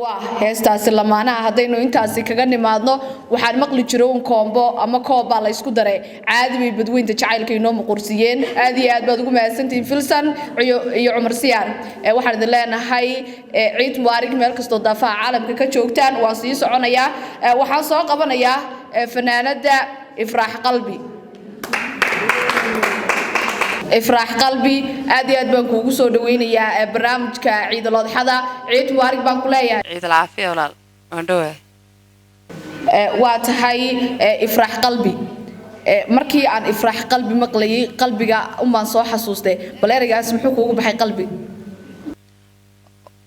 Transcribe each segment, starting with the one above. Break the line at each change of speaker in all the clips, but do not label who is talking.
Wah, heestaasi lamaanaha haddaynu intaasi kaga nimaadno, waxaan maqli jiro un koombo ama koob baa la isku daray. Caadi bay badweynta jacaylka inoo muqursiiyeen. Aad iyo aad baad ugu mahadsantihiin Filsan iyo Cumar Siyaar. Waxaan idin leenahay ciid mubaarig meel kastoo daafaha caalamka ka joogtaan. Waan sii soconayaa. Waxaan soo qabanayaa fanaanada Ifraax Qalbi. Ifraax Qalbi, aad iyo aad baan kuugu soo dhaweynayaa barnaamijka Ciidul Adxada. Ciid mubaarig baan ku leeyahay.
Ciid alcaafiya walaal, waan dhowahay.
Waa tahay Ifraax Qalbi. Markii aan Ifraax Qalbi maqlayay, qalbiga unbaan soo xasuustay. Bal ereygaas muxuu kuugu baxay, qalbi?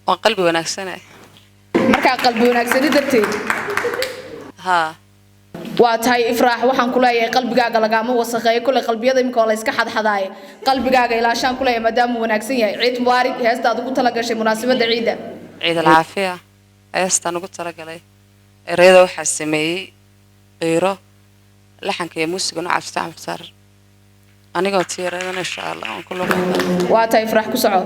Waan qalbi wanaagsanahay.
Markaa qalbi wanaagsani darteed?
Haa.
Waa tahay Ifraax, waxaan ku leeyahay qalbigaaga lagaama wasakheeyo. Kule qalbiyada imika waa la iska xadxadaaye, qalbigaaga ilaashaan ku leeyahay maadaamuu wanaagsan yahay. Ciid mubaarig. Heestaad ugu tala gashay munaasabadda ciidda?
Ciid alcaafiya. Heestaan ugu talagalay, ereyada waxaa sameeyey Qiiro, laxanka iyo muusiga noocaas Axmed Saar, anigoo tiiradana insha Allah waan ku luqeyn.
Waa tahay Ifraax, ku soco.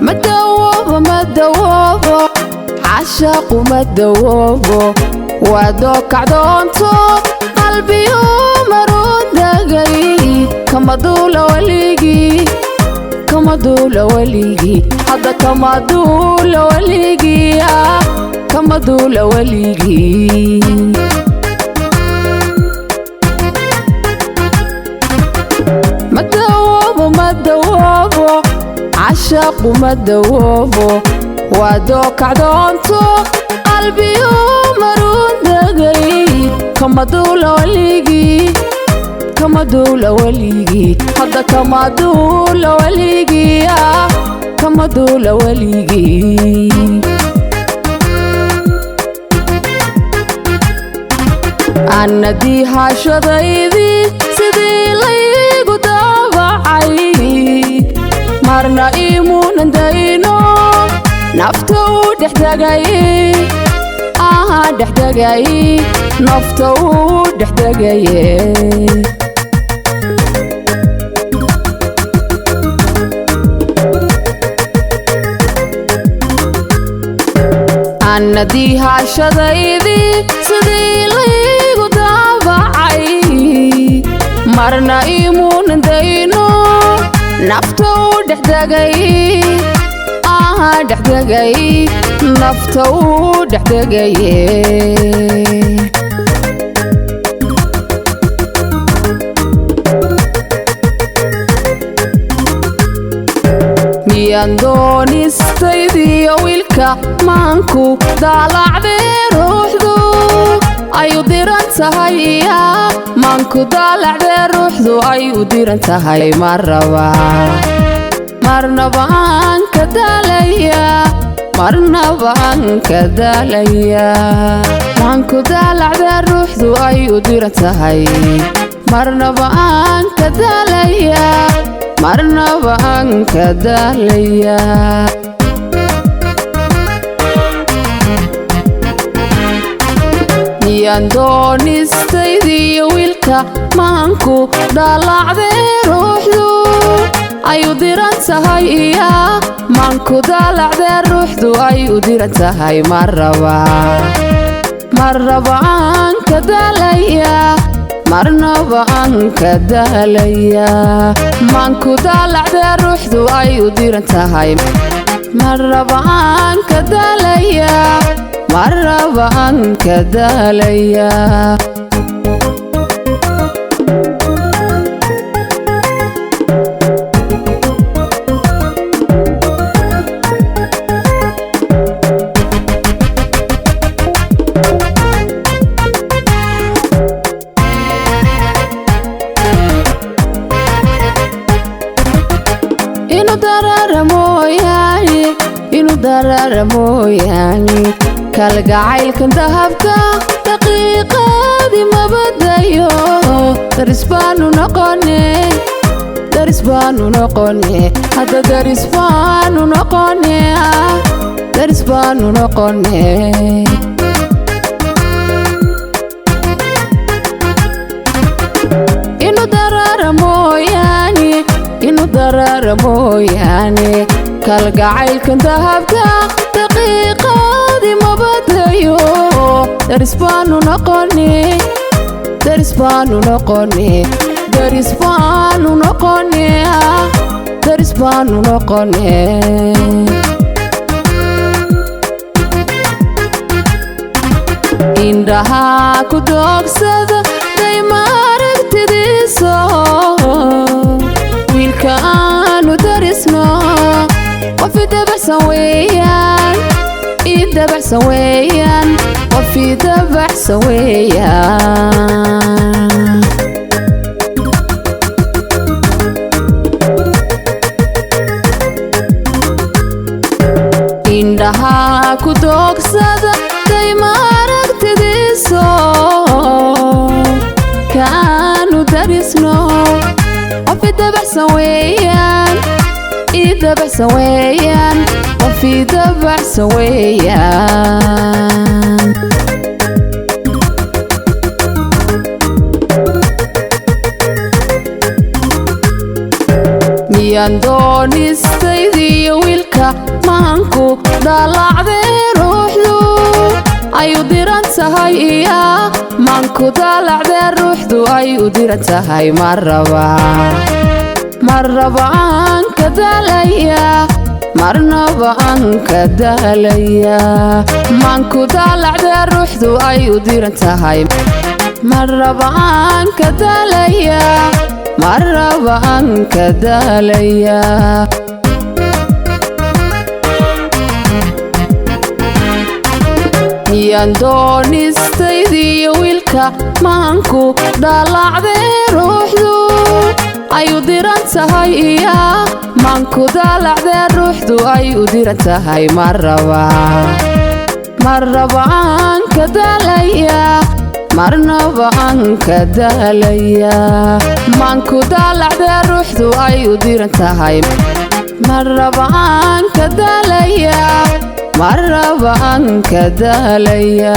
Ma dawoobo, ma dawoobo caashaaqu, ma dawoobo. Waadoo kacdoonto qalbiyu maruu degay, kama duula weligii, kama duula weligii, hadda kama duula weligii, ah, kama duula weligii. Ma dawoobo, ma dawoobo caashaaqu, ma dawoobo. Waadoo kacdoonto qalbiyu maruu degay, kama duula weligii, kama duula weligii, hadda kama duula weligii, ah, kama duula weligii. Annadii haashadaydii sidii laygu daabacay, marna imuunan dayno, nafta uu dhexdegay, aha, dhexdegay, nafta uu dhexdegaye. Annadii haashadaydii sidii laygu daabacay, marna imuunan dayno, nafta uu dhexdegay, aha, dhexdegay, nafta uu dhexdegaye. Miyaan doonistaydiyo wiilka maanku daalacdee ruuxdu ay u diran tahay? Iya, maanku daalacdee ruuxdu ay u diran tahay. Ma raba, marnaba aan ka daalaya, marnaba aan ka daalaya. Maanku daalacdee ruuxdu ay u diran tahay, marnaba aan ka daalaya, marnaba aan ka daalaya. Miyaan doonistaydiyo wiilka maanku daalacdee ruuxdu ay u diran tahay? Iya, maanku daalacdee ruuxdu ay u diran tahay. Ma raba, marnaba aan ka daalaya, marnaba aan ka daalaya. Maanku daalacdee ruuxdu ay u diran tahay, marnaba aan ka daalaya, marnaba aan ka daalaya. Daraara mooyaane, inuu daraara mooyaane, kalgacaylkan dahabka daqiiqadii mabadayo. Daris baanu noqone, daris baanu noqone, hadda daris baanu noqone, daris baanu noqone. Inuu daraara mooyaane, inuu daraara mooyaane, kalgacaylkan dahabka daqiiqadii mabadayo. Daris baanu noqone, daris baanu noqone, daris baanu noqone, daris baanu noqone. Indhahaa ku doogsada dayma aragtidiiso, wiilka aanu darisno qof i dabacsan weeyaan, ii dabacsan weeyaan, qof ii dabacsan weeyaan. Indhahaa ku doogsada dayma aragtidiiso, kaanu darisno qof i dabacsan weeyaan, ii dabacsan weeyaan, qof ii dabacsan weeyaan. Miyaan doonistaydiyo wiilka maanku daalacdee ruuxdu ay u diran tahay, iya maanku daalacdee ruuxdu ay u diran tahay. Marraba, marraba aan ka daalaya, marnaba aan ka daalaya. Maanku daalacdee ruuxdu ay u diran tahay, marraba aan ka daalaya, marraba aan ka daalaya. Miyaan doonistaydiyo wiilka maanku daalacdee ruuxdu ay u diran tahay, iya maanku daalacdee ruuxdu ay u diran tahay. Marraba, marraba aan ka daalaya, marnaba aan ka daalaya. Maanku daalacdee ruuxdu ay u diran tahay, marraba aan ka daalaya, marraba aan ka daalaya.